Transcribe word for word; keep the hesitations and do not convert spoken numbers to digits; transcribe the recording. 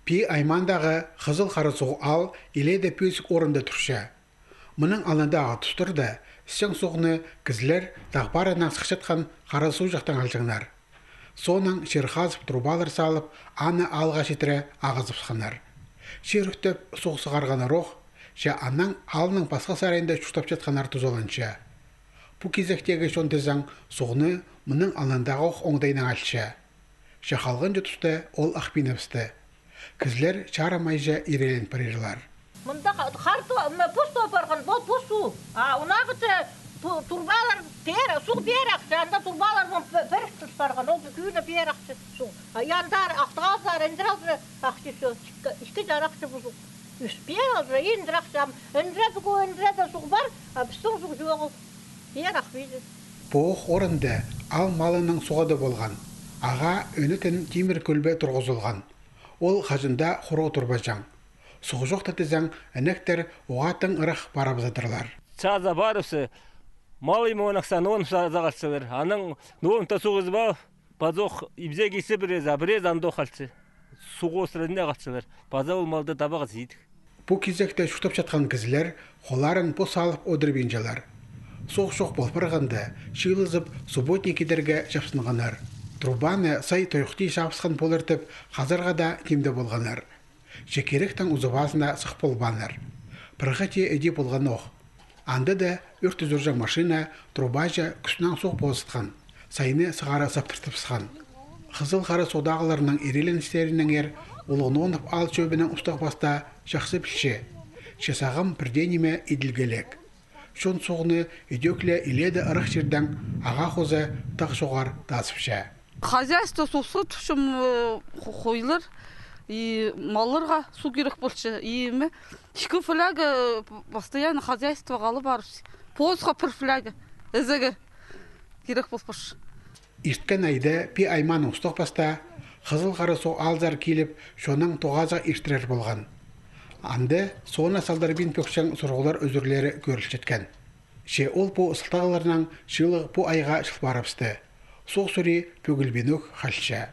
Пии аймаандағы Хызыл Хара Суғ аал илееде пӧзік орында турча. Мының алнындағы тустарда саң суғны кізілер тағ парынаң сыхчатхан хара суғҷахтаң алҷаңнар. Соонаң чир хазып, трубалар салып, аны аалға читіре ағызыбысханнар. Чир ӱстеп суғ сығарғаннар ох, че анаң аалның пасха сарайында чуртапчатханнар тузаланча. Пу кизектегі чон тізең суғны мының алнындағы ох оңдайнаң алча. Че халғанҷы туста ол ахпиныбысты. Кізілер чарым айҷа иреелен парирлар. Мында ха-, хар то-, м, пос топ парған, пос суғ. А унағыҷа ту-, турбалар пеер, суғ пеер ахча, анда турбалар пе-, пе-, пеер парған, ол кӱні пеер ахча суғ. А яндар, ах тоғазар, андыра ахча, всё, ікі, ікі чарых ахча пу суғ. Ӱс пеер ахча, андыра ахча, андыра пу, андырада суғ пар, а пістің суғ чоғыл. Пеер ахпиды. Пу ох орында аал малының суғады полған. Ағаа ӧнетін тимір кӱлбе турғызылған. Ол хаҷан даа хурығ турбаҷаң. Суғ чох та тізең, інектер уғаа тың ырах парыбызадырлар. Чаза парыбысса, малай муңнахсан, он чаза халчалар. Анаң он та суғ ызып ал, пазох ибзек исі пірезі, а пірезі андох халча. Суғ осырадында халчалар. Паза ол малды табағазы идік. Пу кизекте чуртапчатхан кізілер холларын пос салып одырбинчалар. Суғ чох пол парғанда, чыылызып, субботник идерге чапсынғаннар. Трубаны сай тойыхти чабысхан полар тіп, хазарға даа тимде полғаннар. Че киректең узубазына сых полбааннар. Пір хати іди полған ох. Анда даа ӧрт ӱзӱрҷең машина трубаҷа кӱснең суғ позытхан, сайны сығара саптыртыбысхан. Хызыл Хара Суғдағыларның ирееленістерінеңер Улуғ Нонов аал чӧбінің устағ-пастаа чахсы пілче, че сағам пір дее ниме иділгелек. Чон суғны идӧк ле илееде ырах чирдең ағаа хоза тағ чоғар тазыпча. Хозяйство субсидия тутчам, э, хо-, хойлар, и малларға суғ кирек полча, и ме, ікі фляга, э, п-, постоянно хозяйствоға алып парыбыс. Посха пір фляга, ізеге кирек пол парча. Ирткен айда Пии аймааның устағ-пастаа Хызыл Хара Суғ аалзар киліп, чоннаң тоғазығ иртірер полған. Анда соона салдырбин пӧксең сурығлар ӱзӱрлері кӧрілчеткен. Че ол пу сылтағларнаң чыылығ пу айға чыл парыбысты. Суғ сури пӧгілбинӧк халча.